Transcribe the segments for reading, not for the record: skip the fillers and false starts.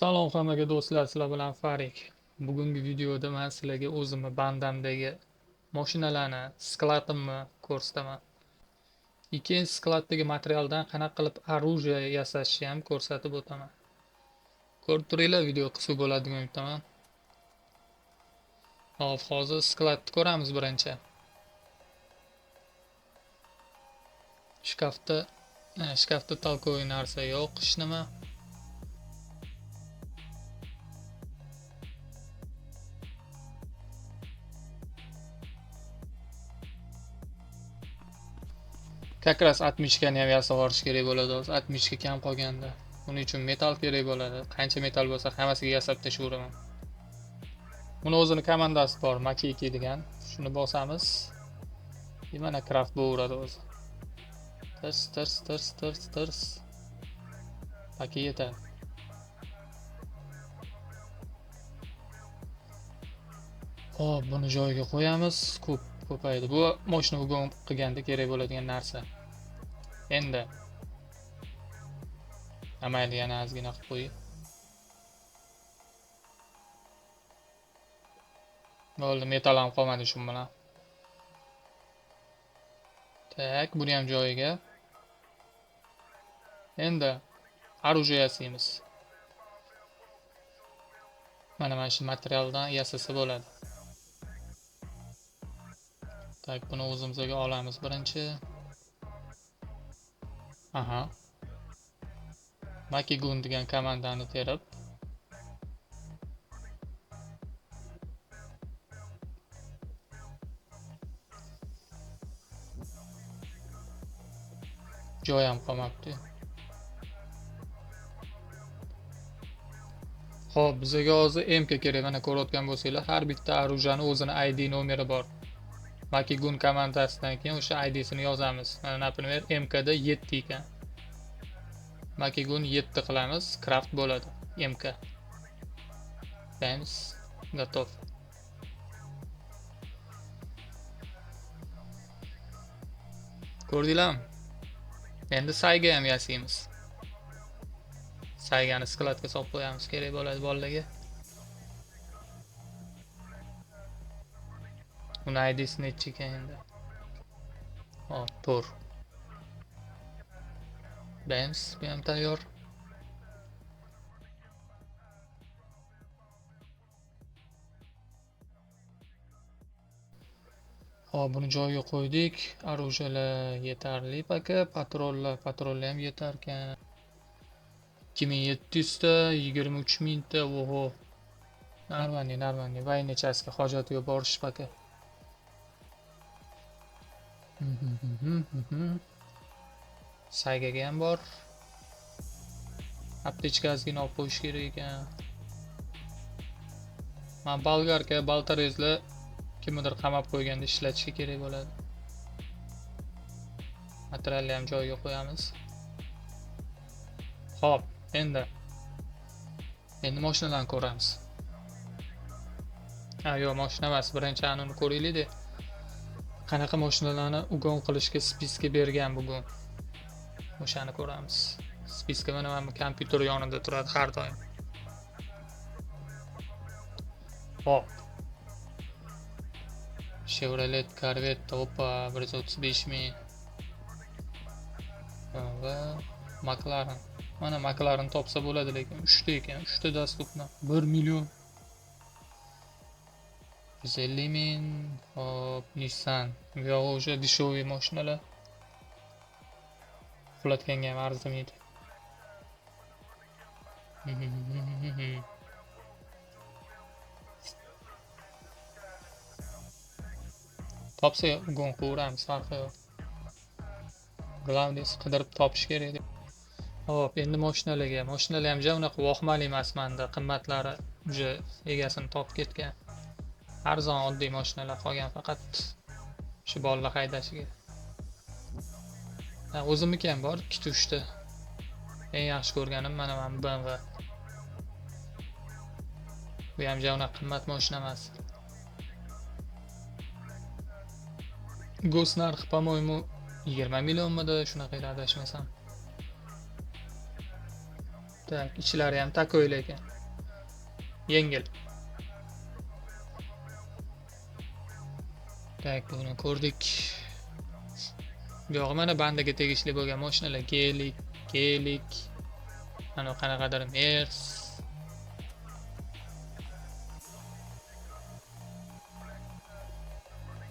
Salom hammaga do'stlar, sizlar bilan Farik. Bugungi videoda men sizlarga o'zimni bandamdagi mashinalarni, skladimni ko'rsataman. Ikkinchi skladdagi materialdan qanaqa qilib orужие yasashni ham ko'rsatib o'taman. Ko'rib turinglar, video qisqa bo'ladi degan umiddaman. Hop, hozir skladni ko'ramiz birinchi. Shkafda толковый narsa yo'q, hech nima. Как раз atmishkani ham yasab olish kerak bo'ladi hozir. Atmishka kam qolganda. Buning uchun metal kerak bo'ladi. Qancha metal bo'lsa hammasiga yasab tashlayveraman. Buni o'zini komandasi bor, Makiki degan. Shuni bosamiz. Mana craft bo'laveradi o'zi. Tirs tirs tirs tirs tirs. Paki yetadi. Xo'p, buni joyiga qo'yamiz. Ko'p ko'paydi. Bu mashina ugon qilganda kerak bo'ladigan narsa. Endi mayli, yana ozgina qilib qo'yay. Bo'ldi, metal ham qolmadi shu bilan. Tak, buni ham joyiga. Endi orужие yasaymiz. Mana shu materialdan yasasa bo'ladi. Tak, buni o'zimizga olamiz birinchi. Aha. Makigun degan komandani terib joy ham qolmabdi. Xo'p, bizga hozir MK kerak. Mana ko'rayotgan bo'lsanglar, har bitta orужиeni o'zini ID nomeri bor. Makigun komandasidan keyin o'sha IDsini yozamiz. Mana, например, MKda 7 ekan. Makigun 7 qilamiz, craft bo'ladi. MK. Bams, готов. Ko'rdinglarmi? Endi sayga ham yasaymiz. Saygani skladga solib qo'yamiz, kerak bo'ladi bolalarga. Uni IDsi necha ekan endi? Hop, 4. Bams, bu ham tayyor. Hop, buni joyiga qo'ydik. Orужиеlar yetarli paka, patrollar ham yetar ekan. 2700 ta, 23000 ta, oho. Narmani, narmani, vayne chasga hojati yo'q borish paka. Saygaga ham bor. Aptechka ozgina olib qo'yish kerak ekan. Mana bolgarka, boltorezlar kimnidir qamab qo'yganda ishlatishga kerak bo'ladi. Materialni ham joyiga qo'yamiz. Xo'p, endi mashinalarni ko'ramiz. Ha, yo'q, mashina emas, birinchi anuni ko'raylik-da. Qanaqa mashinalarni ugon qilishga spiska bergan bugun. O'shani ko'ramiz. Spiska mana bu kompyuter yonida turadi har doim. Hop. Chevrolet Corvette, opa, 135 ming. Va McLaren. Mana McLaren topsa bo'ladi, lekin 3 ta ekan, 3 ta доступно. 1 million. 150 ming. Hop, Nissan. Bu yog'i o'sha дешевый mashinalar. Uxlatganga ham arzimaydi. Topsa ugon qilaveramiz, farqi yo'q. Главное qidirib topish kerak. Hop, endi mashinalarga. Mashinalar ham ja unaqa vohmali emas menda, qimmatlari уже egasini topib ketgan. Arzon oddiy mashinalar qolgan faqat shu bolalar haydashiga. O'zimniki ham bor, 2-3 ta. Eng yaxshi ko'rganim mana BMW. Bu ham ja unaqa qimmat mashina emas. Gos narxi, по-моему, 20 millionmidi, shunaqa edi adashmasam. Так, ichlari ham takoy lekin. Yengil. Так, buni ko'rdik. Bu yog'i mana bandaga tegishli bo'lgan mashinalar, Gelik, Gelik, mana qanaqadir Merc.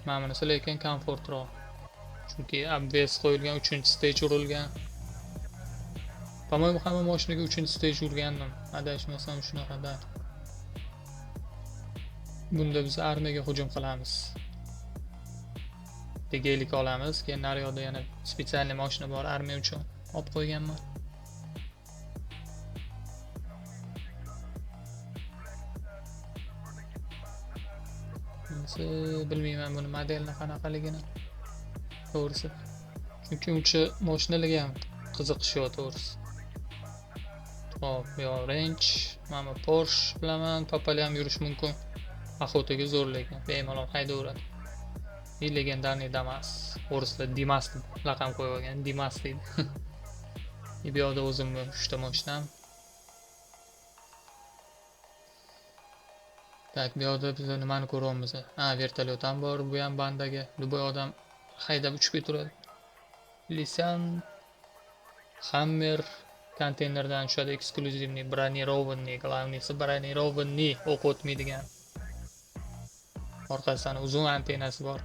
Mana bunisi lekin komfortroq. Chunki obvес qo'yilgan, 3-stage urilgan. По-моему, hamma mashinaga 3-stage urgandim. Adashmasam shunaqada. Bunda biz armiyaga hujum qilamiz. Gelik olamiz, keyin naryoqda yana spetsialniy mashina bor armiya uchun olib qo'yganman. Bunisi bilmayman buni modelni qanaqaligini. To'g'risi. Chunki uncha mashinalarga ham qiziqish yo'q to'g'risi. Xo'p, bu yoq Range, mana bu Porsche bilaman, Papali ham yurish mumkin. Охотаga zo'r lekin, bemalol haydaveradi. И legendarniy Damas. O'rislar Dimas deb laqam qo'yib olgan, Dimas deydi. И bu yoqda o'zimni 3 ta mashinam. Так, bu yoqda biz nimani ko'ryapmiz? Ha, vertolyot ham bor, bu ham bandaga. Любой odam haydab uchib ketaveradi. Lisan Hammer konteynerdan tushadi, ekskluzivniy, bronirованный, главныйsi bronirованный, o'q o'tmaydigan. Orqasidan uzun antennasi bor.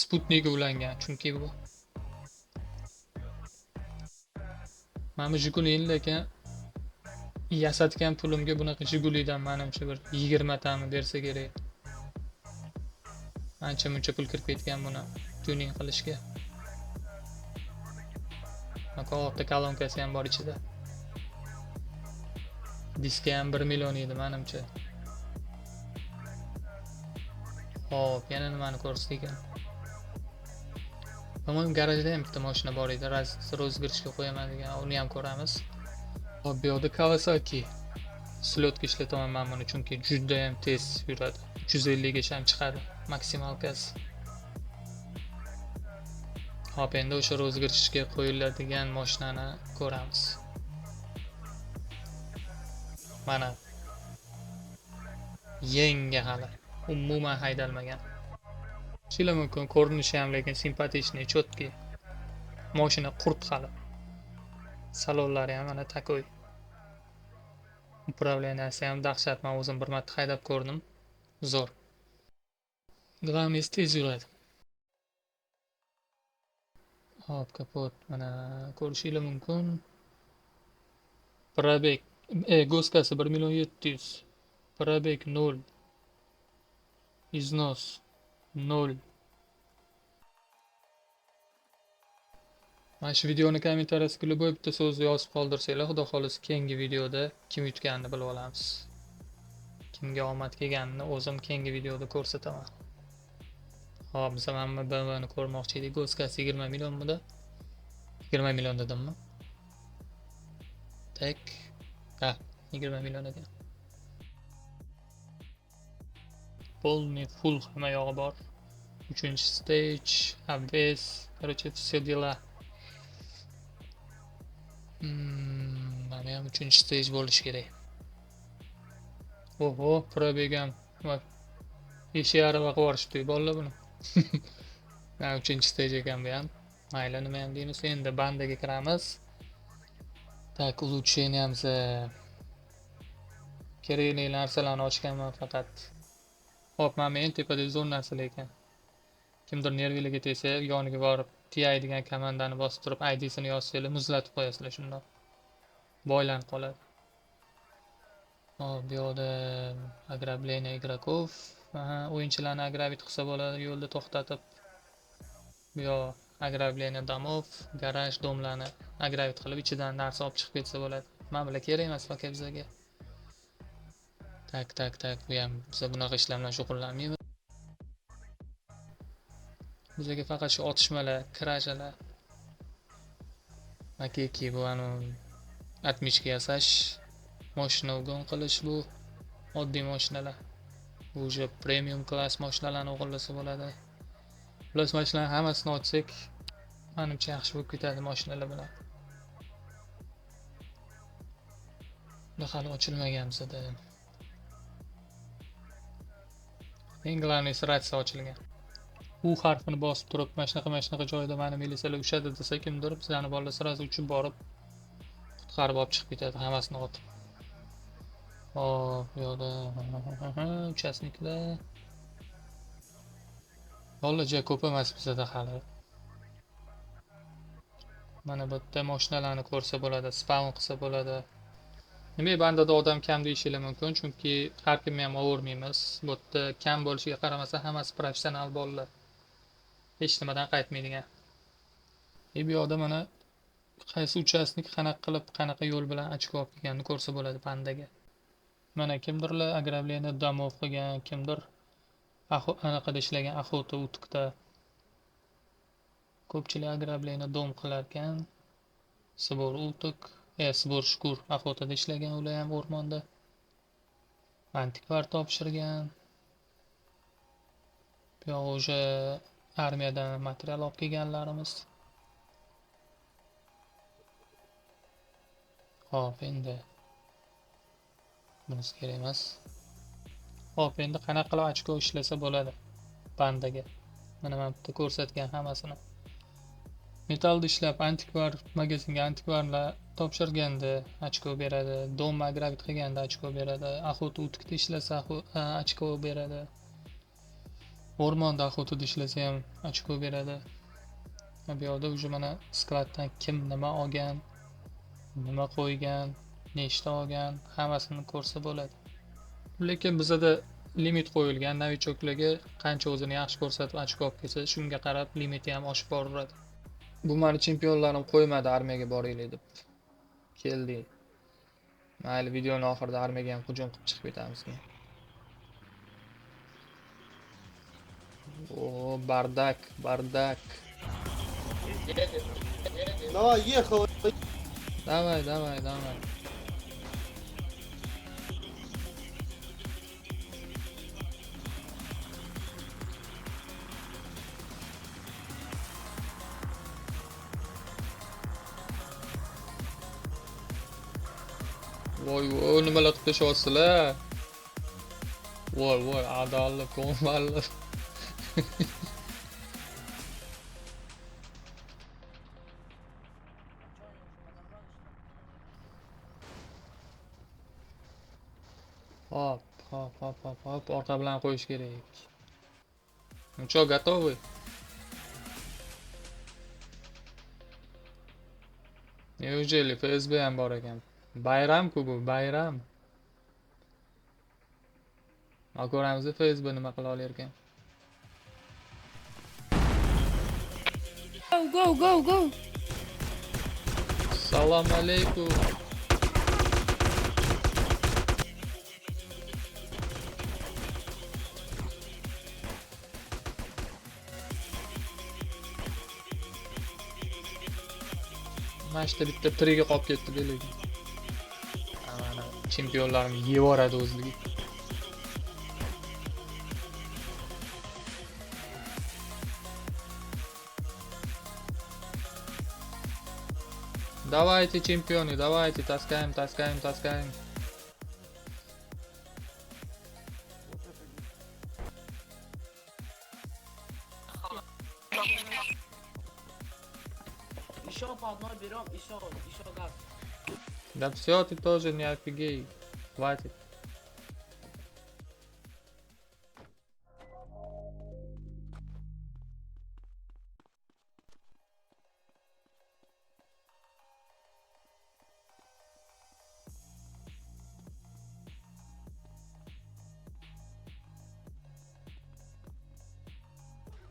Sputnikka ulangan, chunki bu. Mana bu Jigulini lekin yasatgan pulimga bunaqa Jigulidan menimcha bir 20 tami bersa kerak. Ancha muncha pul kirib ketgan buni tuning qilishga. Katta kolonkasi ham bor ichida. Diski ham 1 million edi menimcha. Xo'p, yana nimani ko'rsatdik ekan? По-моему, garajda ham bitta mashina bor edi. Rozgirishga qo'yaman degan, uni ham ko'ramiz. Xo'p, bu yoqda Kawasaki. Slotga ishlataman men buni, chunki juda ham tez yuradi. 350 gacha ham chiqadi maksimalkasi. Xo'p, endi o'sha rozgirishga qo'yiladigan mashinani ko'ramiz. Mana. Yangi hali. Umuman haydalmagan. Ko'rishinglar mumkin, ko'rinishi ham lekin simpatичный, cho'tki. Mashina qurt hali. Salonlari ham mana takoy. Управленияsi ham dahshat. Men o'zim bir marta haydab ko'rdim. Zo'r. Главное, tez yuradi. Hop, kapot mana ko'rishinglar mumkin. Probeg, goskasi 1 million 700. Probeg 0. Износ 0. Mana shu videoni kommentariyasiga любой bitta so'zni yozib qoldirsanglar, xudo xohlasa keyingi videoda kim yutganini bilib olamiz. Kimga omad kelganini o'zim keyingi videoda ko'rsataman. Xo'p, biz mana bu BMW ni ko'rmoqchi edik. Goskasi 20 millionmidi? 20 million dedimmi? Tak. Ha, 20 million ekan. Полный full hamma yog'i bor. 3-stage, obvес, короче, все дела. Mana ham 3-stage bo'lishi kerak. Oho, probeg ham eshik arava qilib yuborishibdi bolalar buni. Ha, 3-stage ekan bu ham. Mayli, nima ham deymiz. Endi bandaga kiramiz. Так, улучшениямиz kerakli narsalarni ochganman faqat. Xo'p, mana bu eng tepadagi zo'r narsalar ekan. Kimdir nerviliga tegsa, yoniga borib TI degan komandani bosib turib I D'sini yozsanglar, muzlatib qo'yasizlar shundoq. Boylanib qoladi. Hop, bu yoqda ограбление игроков. Aha, o'yinchilarni ограбить qilsa bo'ladi, yo'lda to'xtatib. Bu yoq ограбление домов, garaj domlarni ограбить qilib ichidan narsa olib chiqib ketsa bo'ladi. Mana bular kerak emas пока bizga. Tak, tak, tak, bu ham biz bunaqa ishlar bilan shug'ullanmaymiz. Bizga faqat shu otishmalar, krajalar. Makeki bu anu atmichka yasash, mashina ugon qilish, bu oddiy mashinalar. Bu уже premium klass mashinalarni o'g'irlasa bo'ladi. Xullas, mashinalarning hammasini ochsak, menimcha yaxshi bo'lib ketadi mashinalar bilan. Bunda hali ochilmagan bizada. Eng главный ratsiya ochilgan. U harfini bosib turib, mana shunaqa joyda meni militsiyalar ushadi desa kimdir, bizani bolalar sirasi uchib borib qutqarib olib chiqib ketadi hammasini otib. Hop, bu yoqda uchastniklar. Bolalar juda ko'p emas bizada hali. Mana bu yerda mashinalarni ko'rsa bo'ladi, spawn qilsa bo'ladi. Nima bandada odam kam deyishingiz mumkin, chunki har kimni ham ovurmaymiz. Bu yerda kam bo'lishiga qaramasdan hammasi professional bolalar. Hech nimadan qaytmaydigan. Bu yoqda mana qaysi uchastnik qanaqa qilib, qanaqa yo'l bilan ochko olib kelganini ko'rsa bo'ladi bandaga. Mana kimdirlar ограбление домов qilgan, kimdir anaqada ishlagan, охота utkda. Ko'pchilik ограбление dom qilar ekan. Sibor utuk, Sibor shukur охотада ishlagan, ular ham o'rmonda. Antikvar topshirgan. Bu yoq o'sha armiyadan material olib kelganlarimiz. Xo'p, endi bunisi kerak emas. Xo'p, endi qanaqa qilib ochko ishlasa bo'ladi bandaga. Mana men bitta ko'rsatgan hammasini. Metallni ishlab antikvar magazinga antikvarlar topshirganda ochko beradi, dom agravit qilganda ochko beradi, охота utkda ishlasa ochko beradi. O'rmonda охотада ishlasa ham ochko beradi. Bu yoqda уже mana skladdan kim nima olgan, nima qo'ygan, nechta olgan, hammasini ko'rsa bo'ladi. Lekin bizada limit qo'yilgan, novichoklarga qancha o'zini yaxshi ko'rsatib ochko olib kelsa, shunga qarab limiti ham oshib boraveradi. Bu meni chempionlarim qo'ymadi armiyaga boraylik deb. Keldik. Mayli, videoni oxirida armiyaga ham hujum qilib chiqib ketamiz. O, bardak, bardak. Давай, ехал. Давай, давай, давай. Voy, voy, nimalar qilib tashyapsizlar? Voy, voy, adolat, ko'ngillar. Hop, hop, hop, hop, hop, orqa bilan qo'yish kerak. Ну чё, готовы? Неужели FSB ham bor ekan? Bayram-ku bu, bayram. Ma ko'ramiz FSB nima qila olar ekan. Go, go, go, go. Assalomu alaykum. Mana shu bitta tirigi qolib ketdi lekin. Mana chempionlarim yevoradi o'zligi. Давайте, чемпионы, давайте, таскаем, таскаем, таскаем. Еще по одной берем, еще газ. Да все, ты тоже не офигей. Хватит.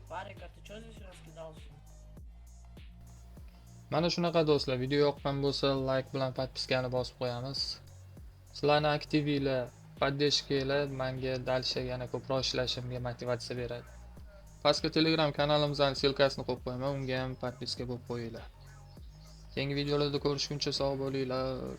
Парик, а ты чё здесь раскидался? Mana shunaqa do'stlar, video yoqqan bo'lsa like bilan podpiskani bosib qo'yamiz. Sizlarni aktivinglar, podдержкanglar menga дальше yana ko'proq ishlashimga motivatsiya beradi. Pastga Telegram kanalimizning ссылкасini qo'yib qo'yaman, unga ham podpiska bo'lib qo'yinglar. Keyingi videolarda ko'rishguncha sog' bo'linglar.